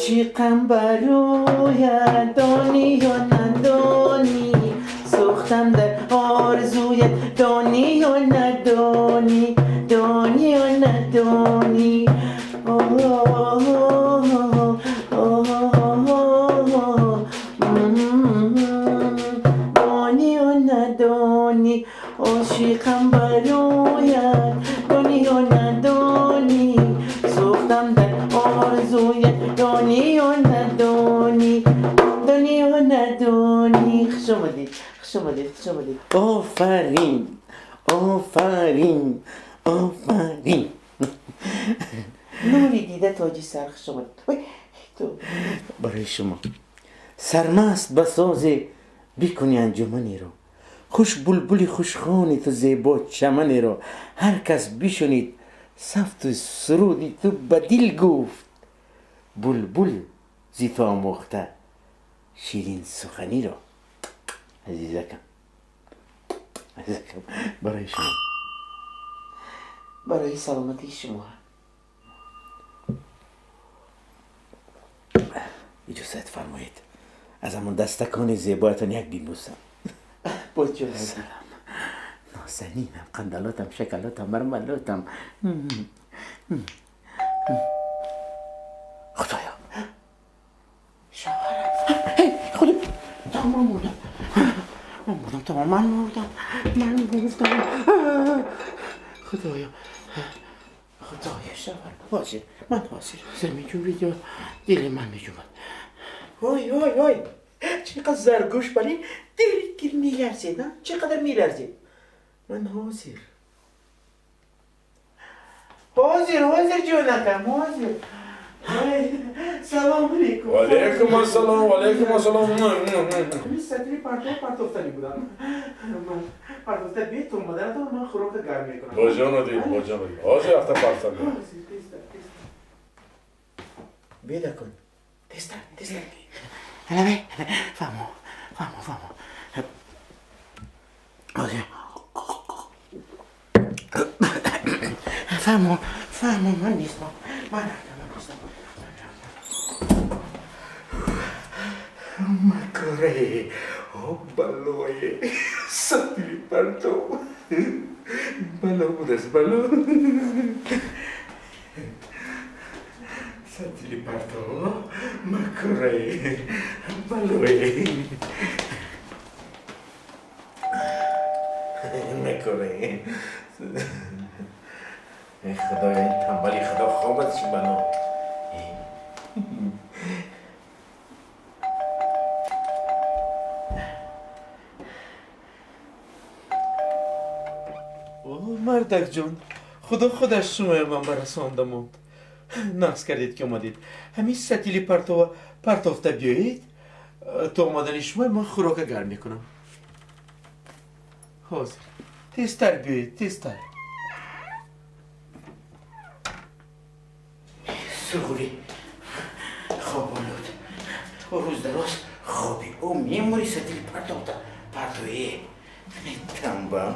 عاشقم برویت دانی یا ندانی، سوختم در آرزویت دانی یا ندانی، دانی یا ندانی. دانی یا ندانی، عاشقم برویت دانی یا ندانی، سوختم در آرزویت دانی یا ندانی، دانی یا ندانی. خوش آمدید، خوش آمدید، خوش آمدید. آفرین، آفرین، آفرین. نوری دیده تاجی سر. خوش آمدید. تو برای شما سرمست بساز بکنی انجمنی رو، خوش بلبلی خوشخوانی تو زیبا چمنی رو، هر کس بشنید صفت سرودی تو به دل گفت، بلبل زی تو آموخته شیرین سخنی رو. عزیزکم، عزیزکم، برای شما، برای سلامتی شما. اجازت فرمایید از همون دستکان زیبایتان یک بیبوسم. با جان. سلام نازنینم، قندلاتم، شکلاتم، مرملاتم. خدایا شوهرم، خدا، تمام مردم، من مردم، تمام، من مردم، من مردم. خدایا، خدایا، شوهرم حاضر، من حاضر، حاضر میجوید، دل من میجوید. وای وای وای، چقدر زرگوش بلی دل دل میلرزید، نه چقدر میلرزید. من حاضر، حاضر، حاضر جونکم، حاضر. سلام علیکم. و علیکم السلام، و علیکم السلام. همین سطری پرتوفتنی بودم. من پرتوفته بیت اومدن تو من خوراک گرم میکنم. با جان دید، با جان دید. حاضر رفته پرتوفته. بیدا کن. تستر، تستر. هلا فهمو، فهمو، فهمو. حاضر. فهمو، فهمو، من نیستم. من نیستم. مکره او بلوی سطلی پرتو بلو بودست بلو سطلی پرتو مکره بلوی مکره. ای خدایا این تنبلی خدا خوابت چی بنا. مردک جان، خدا خودش شما من برسانده موند. نقص کردید که اومدید. همین سطیلی پرتوفته بیایید. تا آمدن شما من خوراک گرم میکنم. حاضر. تیزتر بیایید، تیزتر. سرغولی خواب آلود روز در روز خوابی او میموری سطیلی پرتوفته پرتویه تنبه.